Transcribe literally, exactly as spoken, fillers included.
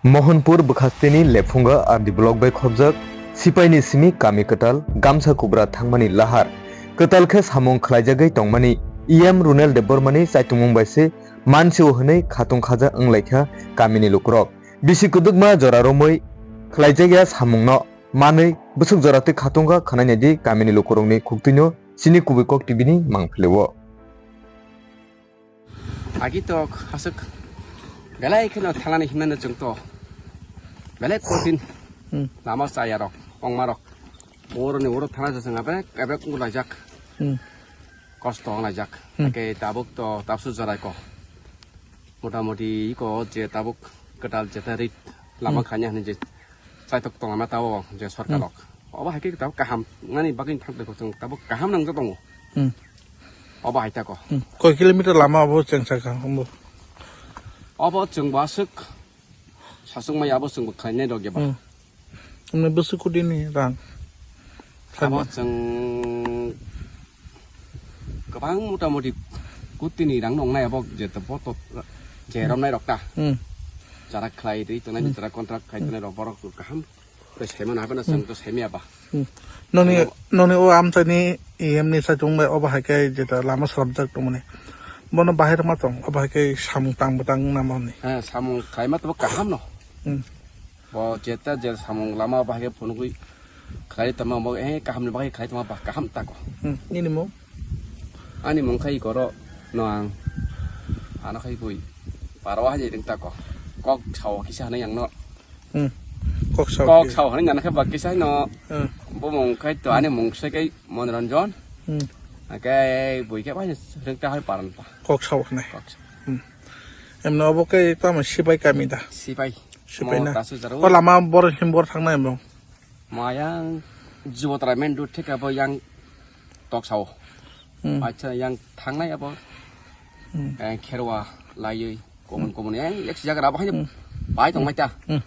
Mohanpur bwkhasteni Lephunga R D block bai khobjak Sipaini simi kami kwtal gamsa kubra thangmani lahar kwtal khe samung khlaijagwi tongmani E M Runel Debbarmani chaitungmung bai se mansio hwnwi khatung khaja wnglaikha kamini lukurok. Bisi kwdwkma jora romwi khlaijakya samungno manwi bwswk jora twi khatungkha khwnainai di kamini lukurokni khuktwino chini kubui kok T V ni mangpilio. Agi tok aswk belai kheno thangnani himnano chwng to belai kotin Hmm. lama chayarok ongmarok boroni oro thana chwng abek abek unglaijak Hmm. kosto onglaijak Hmm. Ake tabuk to tapsu jorai ko motamoti iko je tabuk kwtal jeta rit lama Hmm. khanya hwnwi je chaitok tongma tao je sorkarok Hmm. obo hai khe tabuk kaham nani bagwi thang tongo chwng tabuk kaham nang tongo Hmm. Obo hai tako. Hmm. Koi kilometer lama obo chwng sakha, obo? Obo chwng bo aswk saswk mai abo chwng bo khlainai rok eba. Hmm. Omo bwswk kudini rang? Abo chwng kwbang motamoti kutini rang nongnai abo je to boto je romnai rok ta. Hmm. Jara khlai ri tongnai Hmm. jara contract khai tongnai rok borok kaham. Tei saimano haphano chwng to saimaya ba. Hmm. Noni, Ano noni o amchaini E M ni saichung bai obo hai khe jeta lama swnamjak tongmani. Bono bahai rwma tong, obo hai khe samung tang bwtang namani. He, samung khaima to kaham no. Hmm. Bo jeta je samung lama bahai khe phunugwi khlai tongma mo, eh, kaham ni bahai khlai tongma ba kaham tako. Hmm. Nini mo? Ani mung khai goro no ang. Ano khai bui. Paro hai ring tako. Kok sao kisa hanai ang no. Hmm. Kok sao Kok ki? Sao hwnwi nana khe ba kisa no. Hmm. Bumung khai to ani mung se kai Monoranjan. Hmm. Akai bui khe bai ring ta hai paran pa. Kok sao hwnwi. Kok sao. Hmm. Emno obo kai tamo sipai kami da. Sipai. Sipai Mo na. Tasu jaru. O lama bor him bor thangnai emno. Mayang Jubotrai main road theke abo yang tok sao. Hmm. Acha yang thangnai abo. Hmm. Eh, kherwa laiwi komon Hmm. komon yang lek jaga abo hai Hmm. bai tong mai ta. Hmm.